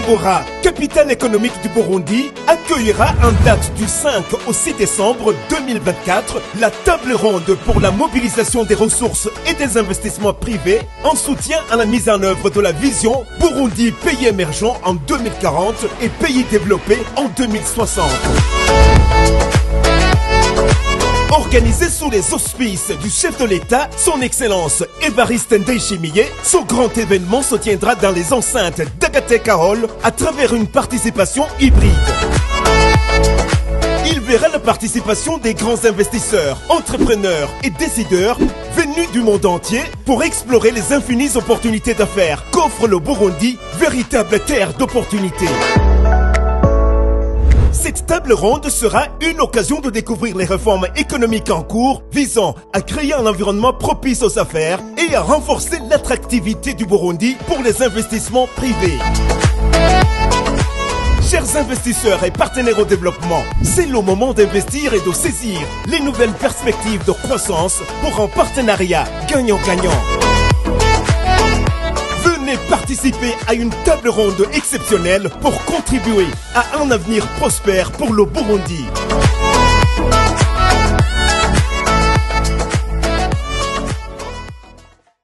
Bujumbura, capitale économique du Burundi, accueillera en date du 5 au 6 décembre 2024 la table ronde pour la mobilisation des ressources et des investissements privés en soutien à la mise en œuvre de la vision Burundi pays émergent en 2040 et pays développé en 2060. Organisé sous les auspices du chef de l'État, son Excellence Évariste Ndayishimiye, ce grand événement se tiendra dans les enceintes d'Agateka Hall à travers une participation hybride. Il verra la participation des grands investisseurs, entrepreneurs et décideurs venus du monde entier pour explorer les infinies opportunités d'affaires qu'offre le Burundi, véritable terre d'opportunités. Cette table ronde sera une occasion de découvrir les réformes économiques en cours visant à créer un environnement propice aux affaires et à renforcer l'attractivité du Burundi pour les investissements privés. Chers investisseurs et partenaires au développement, c'est le moment d'investir et de saisir les nouvelles perspectives de croissance pour un partenariat gagnant-gagnant. Venez participer à une table ronde exceptionnelle pour contribuer à un avenir prospère pour le Burundi.